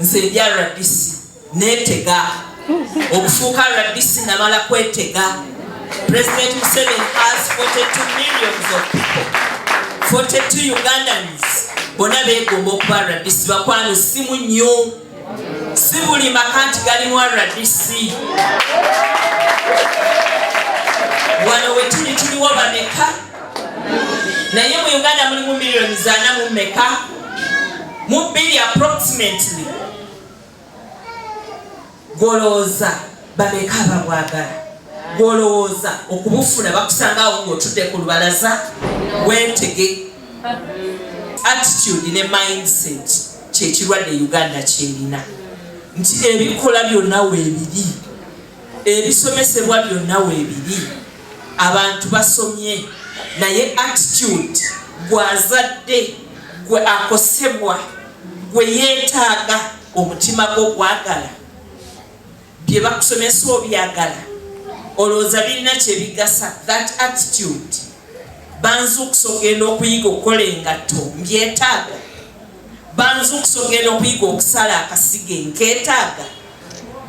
Nze ndi RDC, neetega okufuuka RDC, namala kwetega. President Museveni has 42 millions of people, 42 Ugandans bonna beegomba okuba RDC. Bakwano, simu nnyo, si buli maka nti galimu RDC. Wano wetuli tuliwo bameka? Naye mu Uganda mulimu miliyoni zana mu meka? Mu bbiri approximately. Gwolowooza bameka ababwagala? Gwolowooza okubufuna bakusangawo ng'otudde ku lubalaza? Weetege. Attitude ne mindset kyekirwadde Uganda kyerina, nti ebikola byonna weebiri, ebisomesebwa byonna weebiri, abantu basomye, naye attitude, gwazadde, gwe akosebwa, gwe yeetaaga, omutima gwo gwagala bye bakusomesa? Obyagala? Olowooza birina kyebigasa? That attitude. Banzukusa ogenda okuyiga okukola engatto, mbyetaaga? Banzukusa ogenda okuyiga okusala akasige, nkeetaaga?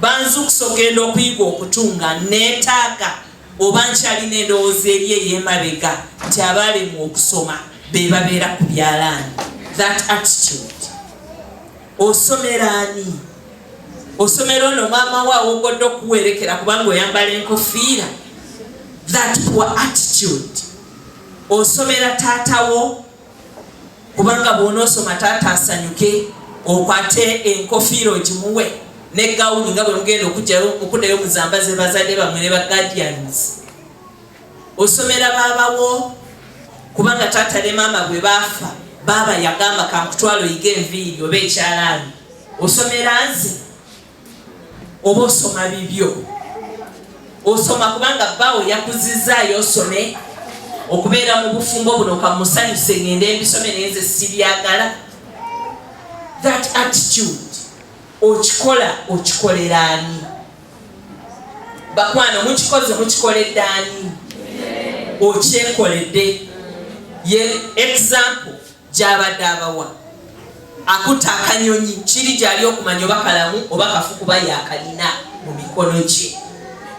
Banzukusa ogenda okuyiga okutunga, neetaaga? Oba nkyalina endowooza eri ey'emabega nti abaalemu okusoma be babeera ku byalaani? That attitude. Osomera ani? Osomera ono maama we awogodde okuwerekera kubanga oyambala enkofiira? That poor attitude. Osomera taatawo kubanga bw'onoosoma taata asanyuke, okwate enkofiira ogimuwe ne gawuni, nga bwe mugenda okuddayo muzambaze bazadde bammwe ne ba guardians? Osomera baabawo kubanga taata ne maama bwe baafa, baaba yagamba, "Kankutwala oyige enviiri oba ekyalaani"? Osomera nze oba osoma bibyo? Osoma kubanga bbaawo yakuzizaayo osome okubeera mu bufumbo buno, kamusanyuse ngende mbisome, naye nze sibyagala? That attitude. Okikola okikolera ani? Bakwano, mukikoze mukikoledde ani? Okyekoledde? Ye example gyabadde abawa, akutta akanyonyi, kiri gyali okumanya oba kalamu oba kafu, kuba yakalina mu mikono gye.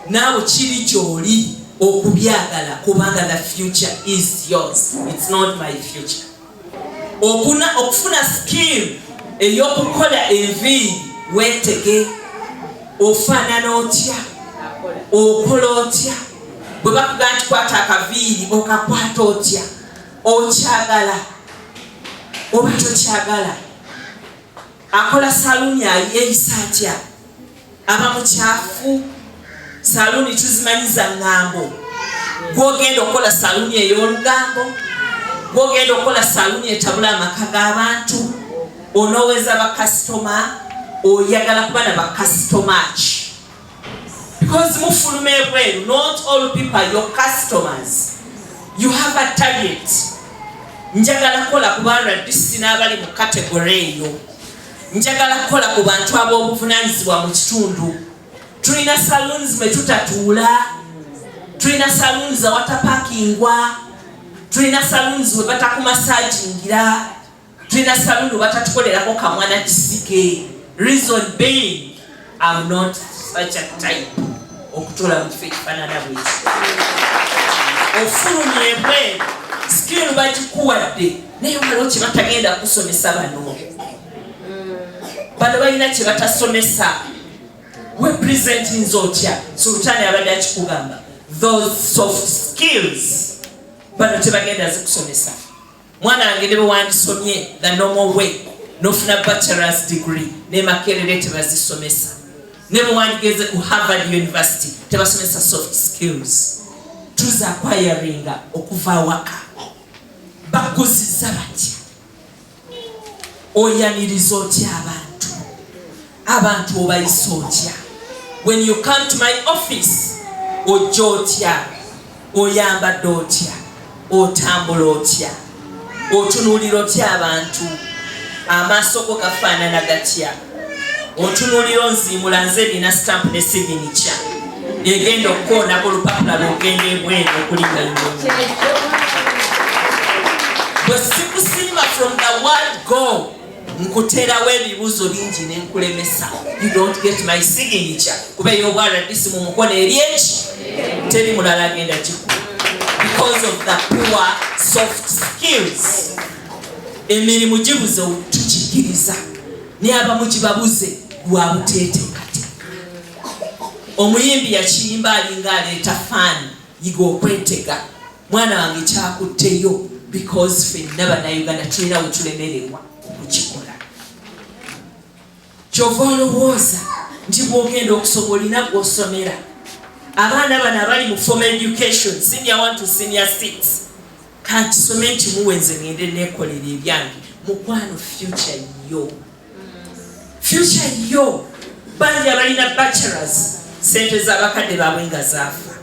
Naawe kiri gyoli okubyagala, kubanga the future is yours, it's not my future. Okuna okufuna skill ey'okukola enviiri, weetege. Ofaanana otya? Okola otya? Bwe bakugaa nti kwata akaviiri, okakwata otya? Okyagala oba tokyagala? Akola saluuni yeeyisa atya? Aba mukyafu? Saluuni tuzimanyiza ŋŋambo. Gwogenda okukola saluuni ey'olugambo, gwogenda okukola saluuni etabula amaka g'abantu, onooweza bakasitoma, oyagala kuba na bakasitoma ki? Because mufuluma ebweru, not all people are your customers. You have a target. Njagala kukola ku ba RDC n'abali mu category eyo, njagala kukola ku bantu ab'obuvunanyizibwa mu kitundu. Tulina saloons mwe tutatuula, tulina saloons awatapakingwa, tulina saloons we batakumasajingira, tulina saloon we batatukolerako kamwana kisike. Reason being, I'm not such a type okutuula mu kifo ekifaanana bweki. Ofulumya ebweru, skill bagikuwadde, naye waliwo kye batagenda kusomesa. Bano balina kye batasomesa. Wepresentinza otya? Sultani abadde akikugamba, those soft skills bano tebagenda zikusomesa. Mwana wange, ne bwe wandisomye the normal way nofuna bachelors degree, ne Makerere tebazisomesa. Ne bwe wandigeze ku Harvard University, tebasomesa soft skills. Tuzaakwayaringa okuva awaka. Bakuziza batya? Oyaniriza otya abantu? Abantu obayisa otya? When you come to my office, ojja otya? Oyambadde otya? Otambula otya? Otunuulira otya abantu? Amaaso go gafaanana gatya? Otunuulira onziimula nze nina stamp ne signature egenda okukoonako olupapula lwogenda ebweru okulinga ennyonyi. Bwe sikusiima from the word go, Nkuterawo ebibuuzo bingi nenkulemesa. You don't get my signature, kuba ey'obwa RDC mu mukono eri eki teri mulala agenda gikuba because of the poor soft skills. Emirimu gibuze, tukikiriza, naye abamu gibabuze lwa buteeteekateeka. Omuyimbi yakiyimba alinga aleeta faani. Yiga okwetega, mwana wange, kyakutteyo, because ffenna Bannayuganda tulina we tulemererwa okukikola. Kyova olowooza nti bw'ogenda okusoma olina gw'osomera. Abaana bano abali mu formal education, senior 1 to senior 6, kankisome nti muwenze ngende nekolera ebyange. Mukwano, future yo, future yo. Bangi abalina bachelors, sente z'abakadde baabwe nga zaafa.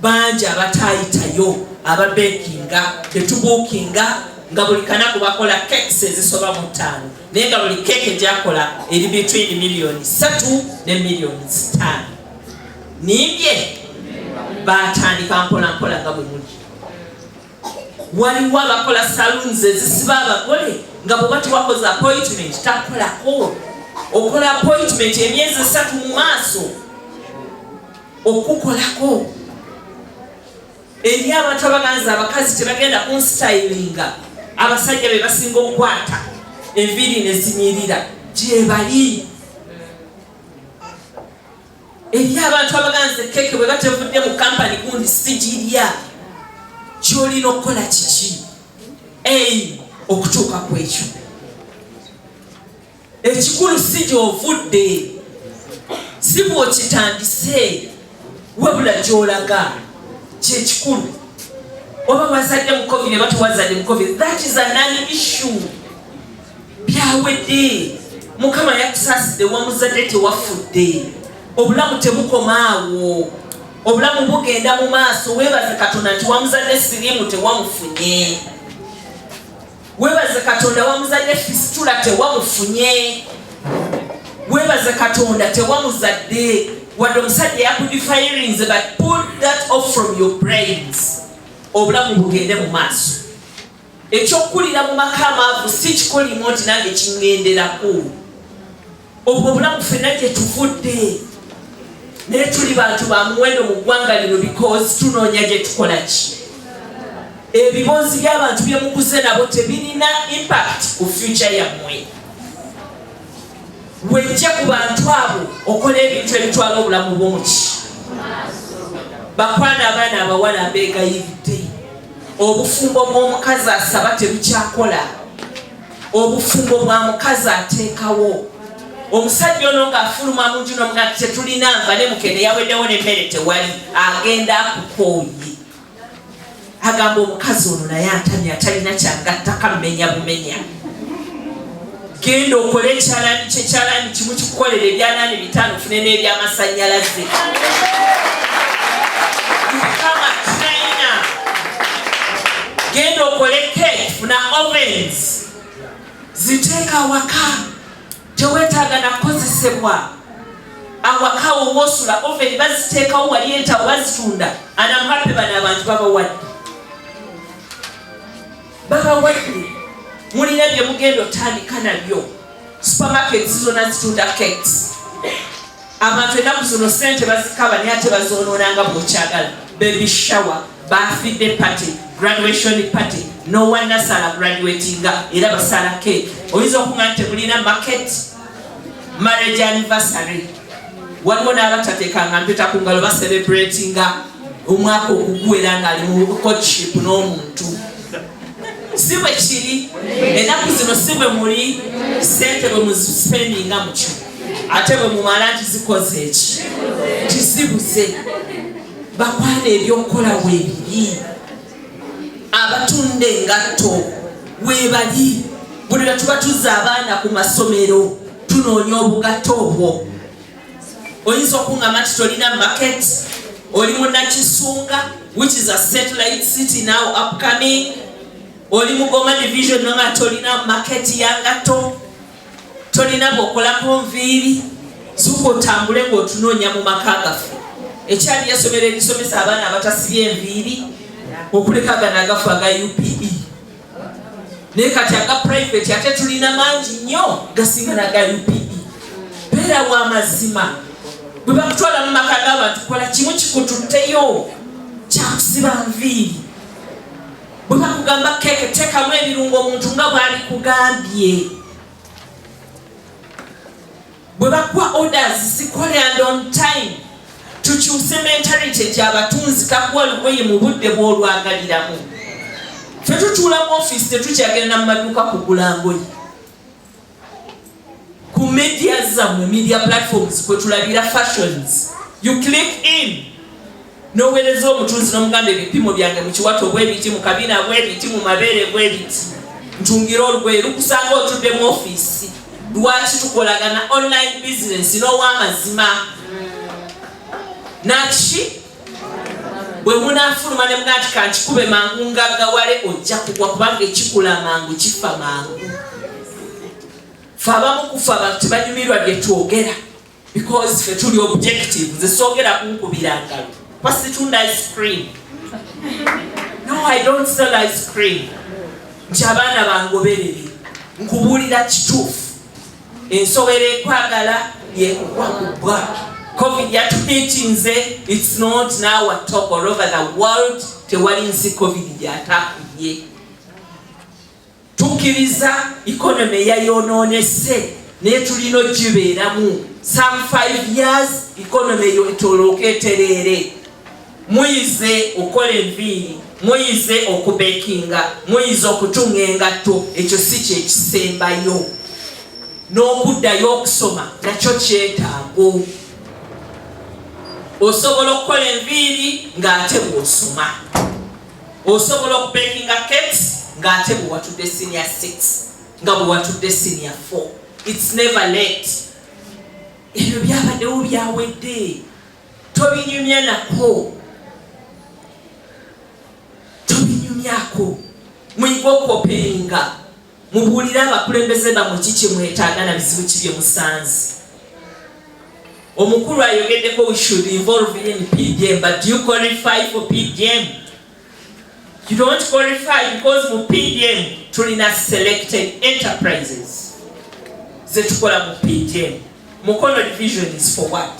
Bangi abatayitayo, ababekinga, betubuukinga nga buli kanaku bakola cakes ezisoba mu 5, naye nga buli keeke gyakola eri between miliyoni 3 ne miliyoni 5. Nimbye? Batandika mpola mpola nga bwe muli. Waliwo abakola saloons ezisiba abagole nga bweba tewakoze appointment takolako. Okola appointment emyezi 3 mu maaso okukolako. Eri abantu abaganza abakazi tebagenda kunstylinga, abasajja be basinga okukwata enviiri ne zinyirira, gyebali. Eri abantu abaganza keeke bwe batevudde mu kampani gundi sigirya. Kyolina okukola kiki? Ei, okutuuka ku ekyo ekikulu si gy'ovudde, si bw'okitandise, wabula gy'olaga kyekikulu. Oba wazadde mu COVID, oba tewazadde mu COVID, that is a non issue. Byawedde. Mukama yakusaasidde, wamuzadde, tewafudde. Obulamu tebukomaawo, obulamu bugenda mu maaso. Weebaze Katonda nti wamuzadde siriimu tewamufunye. Weebaze Katonda wamuzadde fistula tewamufunye. Weebaze Katonda tewamuzadde wadde omusajja yakudefilinze. But put that off from your brains, obulamu bugende mu maaso. Ekyokukulira mu maka amaavu si kikolimu nti nange kiŋŋenderako. Obwo obulamu ffenna gye tuvudde, naye tuli bantu ba muwendo mu ggwanga lino because tunoonya gye tukola ki. Ebiboozi by'abantu bye mukuze nabo tebirina impact ku future yammwe. Wejje ku bantu abo, okola ebintu ebitwala obulamu bw'omuki. Bakwana, abaana abawala, mbeegayiridde, obufumbo bw'omukazi asaba tebukyakola. Obufumbo bwa mukazi ateekawo. Omusajja ono ng'afuluma mu nju nomuga nti tetulina nva ne mukene yaweddewo n'emmere tewali, agenda akukooye, agamba omukazi ono naye atamye, atalina kyagattaka, mmenya bumenya. Genda okole ekyalaani kyekyalaani kimu kikukolera ebyalaani 500, ofune n'ebyamasanyalaze. Become a trainer. Genda okole cake, funa ovens, ziteeka awaka, teweetaaga nakukozesebwa. Awaka wowoosula oven baziteekawo wali entawo bazitunda. And I'm happy, bano abantu babawadde, babawadde. Mulina bye mugenda otandika nabyo. Supermarkets zonna zitunda cakes. Abantu ennaku zino sente bazikaba, naye ate bazonoonanga bw'okyagala. Baby shower, birthday party, graduation party, nowanasala graduatinga era basala cake. Oyinza okuŋa nti temulina market. Marriage anniversary, waliwo n'abatateekanga mpeta ku ngalo, bacelebratinga omwaka okuguwera ng'ali mu courtship n'omuntu. Si bwe kiri ennaku zino? Si bwe muli? Sente bwe muzispendinga mutyo, ate bwe mumala nti zikoze eki, tizibuze. Bakwana, ebyokukola weebiri. Abatunda engatto weebali. Buli lwe tuba tuzza abaana ku masomero, tunoonya obugatto obwo. Oyinza okuŋŋamba nti tolina market? Oli munakisunga, which is a satellite city now upcoming. Oli mugoma division, nonga tolina market yangatto, tolina bwokolako nviiri. Zuka otambule ng'otunoonya mu maka gaffe. Ekyali essomero erisomesa abaana abatasibye enviiri, okuleka gano agafu aga UPE. Naye kati aga private ate tulina mangi nnyo gasinga naga UPE. Beera wa mazima. Bwe bakutwala mu maka g'abantu kola kimu kikututteyo kyakusiba nviiri. Bwe bakugamba keeke teekamu ebirungo omuntu nga bw'alikugambye. Bwe bakuwa orders zikole and on time. Tukyuse mentality nti abatunzi takuwa lugoye mu budde bw'olwagaliramu. Ffe tutuula mu ofiisi tetukyagenda mu maduuka kugula ngoye. Ku media zammwe, media platforms kwe tulabira fashions. You click in n'oweereza omutunzi n'omugamba ebipimo byange mu kiwato bwebiti, mu kabina bwebiti, mu mabeere bwebiti, ntungire olugoye lukusanga otudde mu ofiisi. Lwaki tukolagana online business n'ow'amazima? Naki bwe munaafuluma ne mugaa nti kankikube mangu ngaggawale, ojja kugwa kubanga ekikula mangu kifa mangu. Fe abamu kufa abantu tebanyumirwa bye twogera because ffe tuli objective. Nze soogera kunkubira ngalo kuba situunda ice cream. No, I don't sell ice cream nti abaana bangoberere. Nkubuulira kituufu, ensowera ekwagala yekugwa kubwa. COVID yatuhitinze, it's not now a talk all over the world. Tewali nsi COVID gyatakubye. Tukkiriza economy yayonoonese, naye tulina ogibeeramu some 5 years, economy eyo etolooka etereere. Muyize okukola enviiri, muyize okubekinga, muyize okutunga engatto, ekyo si kyekisembayo. N'okuddayo okusoma nakyo kyetaago. Osobola okukola enviiri ng'ate bw'osoma, osobola okubekinga cakes ng'ate bwe watudde senior 6, nga bwe watudde senior 4. It's never late. Ebyo byabaddewo byawedde, tobinyumya nako, tobinyumyako. Muyige okwoperinga, mubuulire abakulembeze bammwe kiki mwetaaga na bizibu ki bye musanze. Omukulu ayogeddeko, we should involve in PDM, but do you qualify for PDM? You don't qualify because mu PDM tulina selected enterprises zetukola mu PDM. Mukono division is for what?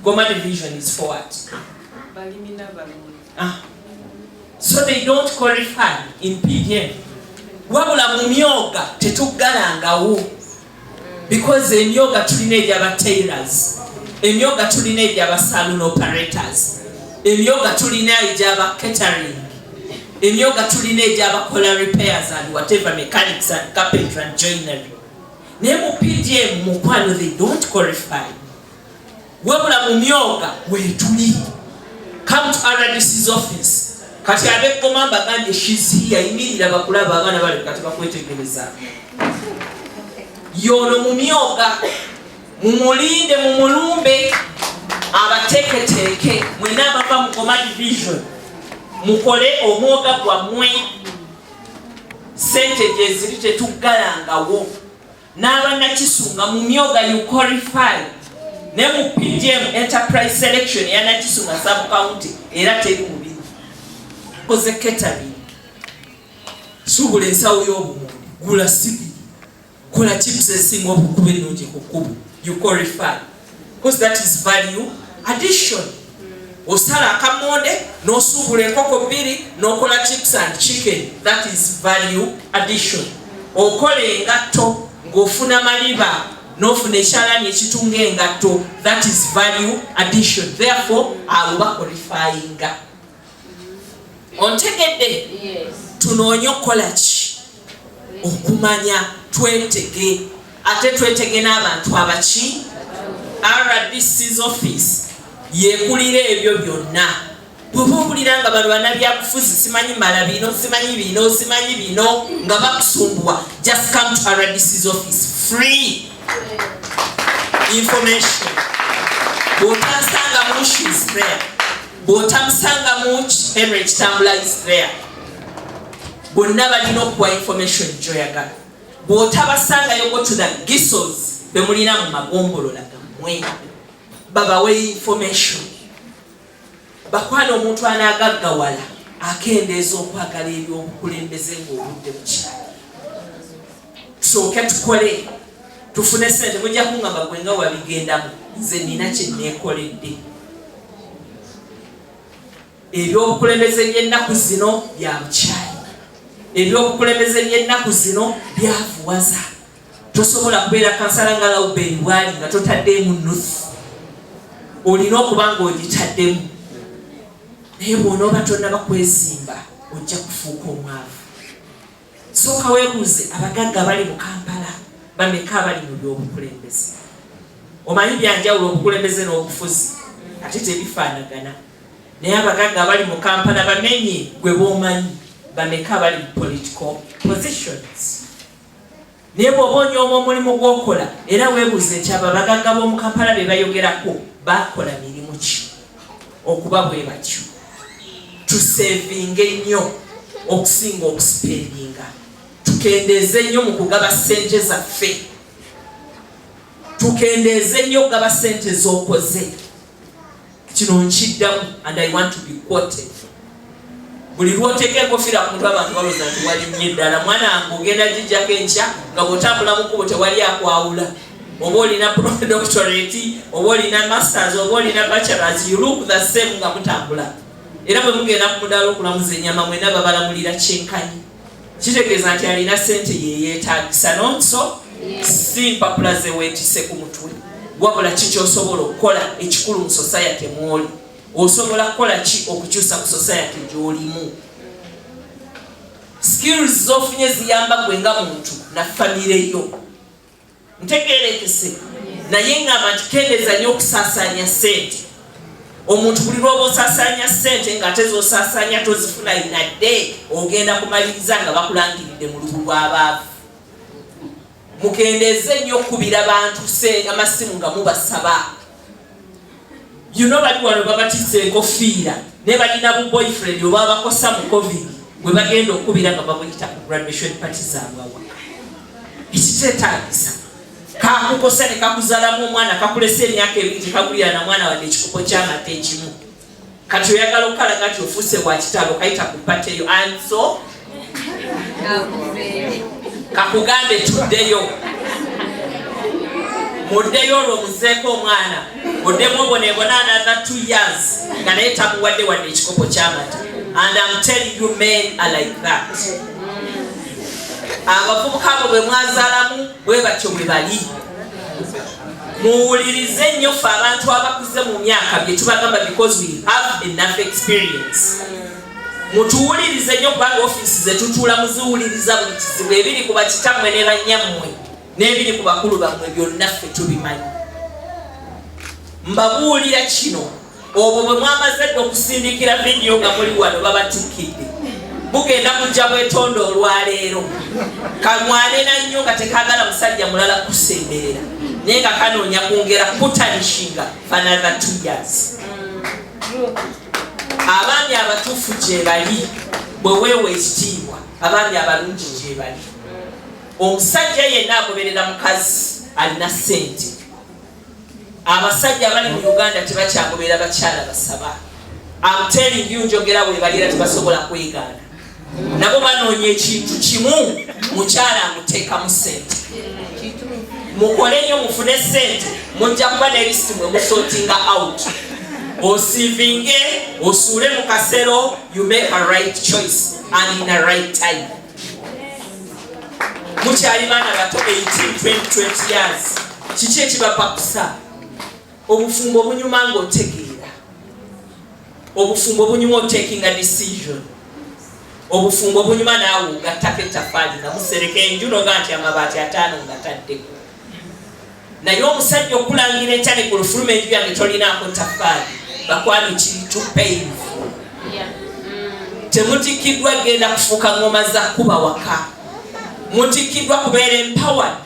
Goma division is for what? Balimi n'abalunzi. Ah. So they don't qualify in PDM. Wabula mu myoga tetuggalangawo because emyoga tulina egyaba tailors, emyoga tulina egyaba saloon operators, emyoga tulina egyaba catering, emyoga tulina egyabakola repairs and whatever, mechanics and carpentry and joinery. Naye mu PDM, mukwano, they don't qualify. Wabula mu myoga wetuli. Come to RDC's office. Kati ab'eggoma mbagambye, she's here. Yimirira bakulaba, abaana bali kati bakwetegereza. Yono mu myoga, mumulinde, mumulumbe, abateeketeeke. Mwena abava mu Goma division mukole omwoga gwammwe. Sente gyeziri, tetuggalangawo. N'abanakisunga mu myoga, you qualify. Ne mu PDM enterprise selection eya Nakisunga sub county era teri mubiri. Koze catering, suubula ensawo y'obumonde, gula sigiri, kola chips esinga obukuba ennungi ku kkubo, you qualify because that is value addition. Osala akamonde n'osuubula enkoko bbiri n'okola chips and chicken, that is value addition. Okola engatto ng'ofuna maliba n'ofuna ekyalaani ekitunga engatto, that is value addition. Therefore abo baqualifyinga. Ontegedde? Tunoonye okukola ki? Okumanya twetege, ate twetege n'abantu abaki. RDC's office yekulira ebyo byonna. Bw'oba owulira nga bano bannabyabufuzi simanyi mala bino, simanyi bino, simanyi bino, nga bakusumbuwa, just come to RDC's office, free information. Bw'otansanga Mushi is there, bw'otamusanga Muki, Henry Kitambula is there. Bonna balina okuwa information gyoyagala. Bw'otabasangayo, go to the GISOs bemulina mu magombolola gammwe, babawe information. Bakwana omuntu anaagaggawala. Akendeeza okwagala ebyobukulembeze ng'obudde bukyali. Tusooke tukole tufune sente. Mujja kungamba gwe nga wabigendamu, nze nina kye neekoledde. Ebyobukulembeze by'ennaku zino bya bukyayi, ebyobukulembeze by'ennaku zino byavuwaza. Tosobola kubeera kansala nga Laubeni bwali nga totaddeemu nusu, olina okuba ng'ogitaddemu. Naye bw'onooba tonnaba kwezimba ojja kufuuka omwavu. Sooka weebuuze abagagga abali mu Kampala bameka abali mu by'obukulembeze. Omanyi byanjawulo obukulembeze n'obufuzi, ate tebifaanagana. Naye abagagga abali mu Kampala bamenye gwe b'omanyi bameka abali mu political positions. Naye bw'oba onyooma omulimu gw'okola era weebuuze nti abo abagagga b'omu Kampala be bayogerako baakola mirimu ki okuba bwe batyo. Tusevinge nnyo okusinga okusipendinga. Tukendeeze nnyo mu kugaba ssente zaffe. Tukendeeze nnyo okugaba ssente z'okoze. Kino nkiddamu and I want to be quoted. Buli lw'oteeka enkofiira ku mutwe abantu balowooza nti walinnye ddala. Mwana wange ogenda gijjako enkya nga bw'otambula mu kkubo tewali akwawula. Oba olina doctorate, oba olina masters, oba olina bachelors, you look the same nga mutambula. Era bwe mugenda ku mudaala okulamuza ennyama mwena babalamulira kyenkanyi. Kitegeeza nti alina ssente yeyeetaagisa nonso si mpapula ze weetisse ku mutwe, wabula ki ky'osobola okukola ekikulu mu society mw'oli. Osobola kukola ki okukyusa ku society gy'olimu? Skills z'ofunye ziyamba gwe nga muntu na famire yo. Ntegeerekese, naye ngamba nti kendeeza nnyo okusaasaanya ssente. Omuntu buli lw'oba osaasaanya ssente ng'ate z'osaasaanya tozifuna inadde, ogenda kumaliriza nga bakulangiridde mu lubu lw'abaavu. Mukendeeze nnyo okukubira bantu amasimu nga mubasaba. You know bali wano babatisse enkofiira naye balina bu boyfriend oba abakosa mu covid bwe bagenda okukubira nga babuyita ku graduation party zaabwe awaka. Ekiteetaagisa kakukosa ne kakuzalamu omwana, kakulesa emyaka ebiri tekagulira na mwana wadde ekikopo ky'amata ekimu. Kati oyagala okukalaga nti ofuuse wa kitalo, kayita ku party eyo and so kakugambe tuddeyo, muddeyo olwo muzeeko omwana, oddemu obonebona another 2 years nga naye tamuwadde wadde ekikopo ky'amata. And I'm telling you, men are like that. Abavubuka abo bwe mwazaalamu bwe batyo bwe bali. Muwulirize nnyo ffe abantu abakuze mu myaka bye tubagamba because we have enough experience. Mutuwulirize nnyo kubanga ofiisi ze tutuula muziwuliriza buli kizibu ebiri ku bakitammwe ne bannyammwe n'ebiri ku bakulu bammwe byonna ffe tubimanyi. Mbabuulira kino, obwo bwe mwamaze dda okusindikira vidiyo nga muli wano babatikkidde, bugenda kujja bwetonda olwaleero. Kamwanena nnyo nga tekagala musajja mulala kusemberera, naye nga kanoonya kwongera kutanishinga for another 2 years. Abaami abatuufu gye bali, bwe weewa ekitiibwa, abaami abalungi gye bali. Omusajja yenna agoberera mukazi alina ssente. Abasajja abali mu Uganda tebakyagoberera bakyala basaba. I'm telling you, njogera bwe bali era tebasobola kwegaana. Nabo banoonya ekintu kimu, mukyala amuteekamu ssente. Mukole nnyo mufune ssente, mujja kuba ne lisiti mwe musortinga out. Osivinge, osuule mu kasero, you make a right choice and in a right time. Mukyali baana bato 18, 20, 20 years. Kiki ekibapakusa? Obufumbo bunyuma ng'otegeera. Obufumbo bunyuma otaking a decision. Obufumbo bunyuma naawe ogattako ettaffaali nga musereka enju n'oga nti amabaati 5 ngataddeko. Naye omusajja okulangira enkya ne ku lufuluma enju yange tolinaako ttaffaali, bakwano kiri too painful. Temutikkiddwa genda kufuuka ng'oma za kuba waka. Mutikkiddwa kubeera empowered.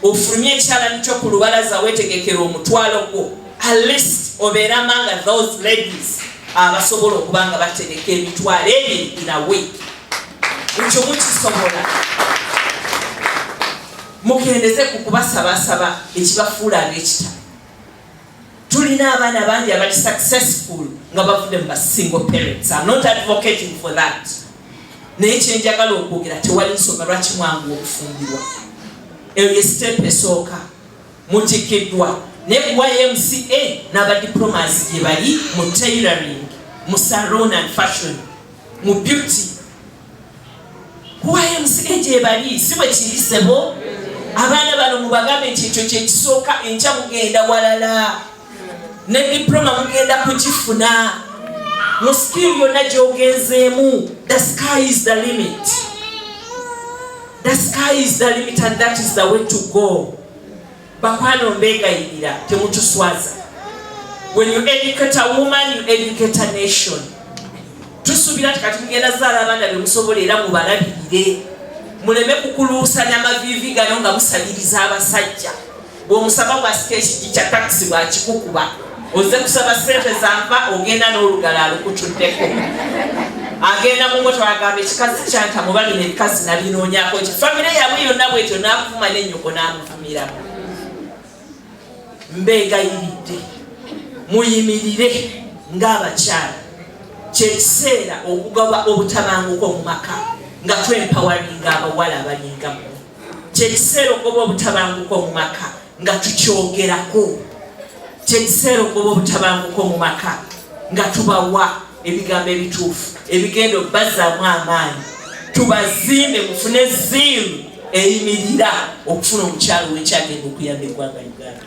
Ofulumye ekyalani kyo ku lubalaza weetegekera omutwalo gwo. At least obeera among those ladies abasobola okuba nga batereka emitwalo ebiri in a week. Ekyo mukisobola. Mukendeze ku kubasabasaba ekibafuula ab'ekitalo. Tulina abaana bangi abali successful nga bavudde mu ba single parents. I'm not advocating for that, naye kyenjagala okwogera, tewali nsonga lwaki mwangu okufumbirwa. Eyo ye step esooka. Mutikiddwa naye ku YMCA n'abadiplomas gye bali mu tailoring, mu salon and fashion, mu beauty. Ku YMCA gye bali, si bwe kiri, sebo? Abaana bano mubagambe nti ekyo kyekisooka. Enkya mugenda walala ne diploma mugenda kugifuna mu skill yonna gyogenzeemu. The sky is the limit, the sky is the limit, and that is the way to go. Bakwano, mbeegayirira, temutuswaza. When you educate a woman, you educate a nation. Tusuubira nti kati mugenda zaala abaana bemusobola era mubalabirire, muleme kukuluusanya maviivi gano nga musabiriza abasajja. Bw'omusaba bwasika ekigi kya takisi bwakikukuba, oze kusaba sente zanva, ogenda n'olugalo alukutuddeko, agenda mu moto agamba, "Ekikazi kyantamu, balina ebikazi nabinoonyako ki?" Famire yaabwe yonna bwetyo, n'akuvuma n'ennyoko n'amuvumiramu. Mbeegayiridde, muyimirire ng'abakyala. Kyekiseera okugaba obutabanguko mu maka nga twempoweringa abawala abalinga mu. Kyekiseera okugoba obutabanguko mu maka nga tukyogerako. Kyekiseera okugoba obutabanguko mu maka nga tubawa ebigambo ebituufu ebigenda okubazaamu amaanyi, tubazimbe mufune zeal eyimirira okufuna omukyalo wekyagenda okuyamba eggwanga Uganda.